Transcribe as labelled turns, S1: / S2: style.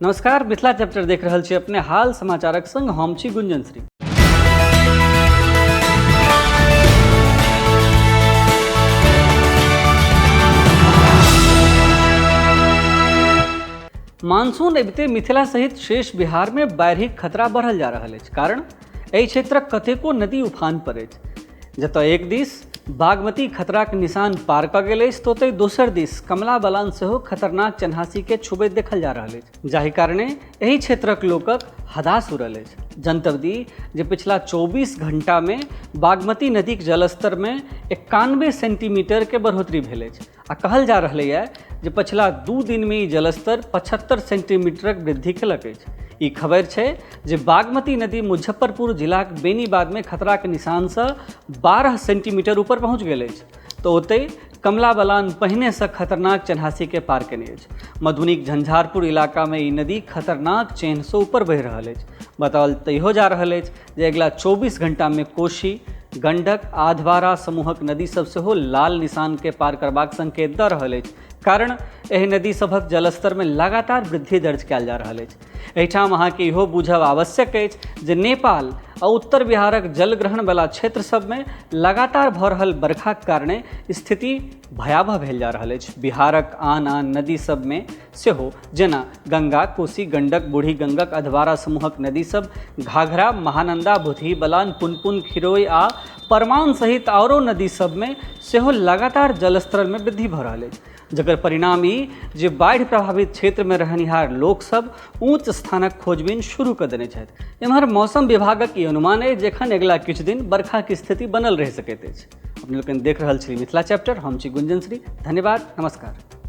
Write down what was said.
S1: नमस्कार, मिथिला चैप्टर देख रहल छी अपने। हाल समाचारक संग हम छी गुंजन श्री। मानसून अबिते मिथिला सहित शेष बिहार में बाढ़िक खतरा बढ़ल जा रहल अछि, कारण एहि क्षेत्रक कतेको नदी उफान पर अछि। जतय एक दिस बागमती खतराक निशान पार कऽ गेल अछि तऽ ओतहि दोसर दिस कमला बलान सेहो खतरनाक चन्हासीके छुबैत देखल जा रहल अछि, जाहि कारणे एहि क्षेत्रक लोकक हदास उड़ल अछि। जनतब दी जे पिछला 24 घंटामे बागमती नदीक जलस्तरमे 91 सेंटीमीटरके बढ़ोतरी भेल अछि आ कहल जा रहलैए जे पछिला 2 दिनमे ई जलस्तर 75 सेंटीमीटरक वृद्धि केलक अछि। ई खबरि छै जे बागमती नदी मुजफ्फरपुर जिलाक बेनीबादमे खतराक निशानसँ 12 सेंटीमीटर ऊपर पहुँच गेल अछि, तऽ ओतहि कमला बलान पहिनेसँ खतरनाक चन्हासीके पार केने अछि। मधुबनीक झंझारपुर इलाकामे ई नदी खतरनाक चिन्हसँ ऊपर बहि रहल अछि। बताओल तऽ इहो जा रहल अछि जे अगिला 24 घंटामे कोशी, गंडक आ अधवारा समूहक नदी सब सेहो लाल निशान के पार करबाक संकेत दऽ रहल अछि, कारण एहि नदी सभक जलस्तर मे लगातार वृद्धि दर्ज कयल जा रहल अछि। एहिठाम अहाँके इहो बुझब आवश्यक अछि जे नेपाल आ उत्तर बिहारक जलग्रहण वला क्षेत्र सबमे लगातार भऽ रहल बरखाक कारणे स्थिति भयावह भेल जा रहल अछि। बिहारक आन आन नदी सबमे सेहो जेना गंगा, कोसी, गंडक, बूढ़ी गंगक अधवारा समूहक नदी सब, घाघरा, महानंदा, भुतही बलान, पुनपुन, खिरोई आ परमान सहित आओरो नदी सबमे सेहो लगातार जलस्तरमे वृद्धि भऽ रहल अछि, जकर परिणाम ई जे बाढ़ि प्रभावित क्षेत्रमे रहनिहार लोकसब ऊँच स्थानक खोजबीन शुरू कऽ देने छथि। एम्हर मौसम विभागक ई अनुमान अछि जे एखन अगिला किछु दिन बरखाक स्थिति बनल रहि सकैत अछि। अपने लोकनि देख रहल छी मिथिला चैप्टर, हम छी गुंजन श्री। धन्यवाद, नमस्कार।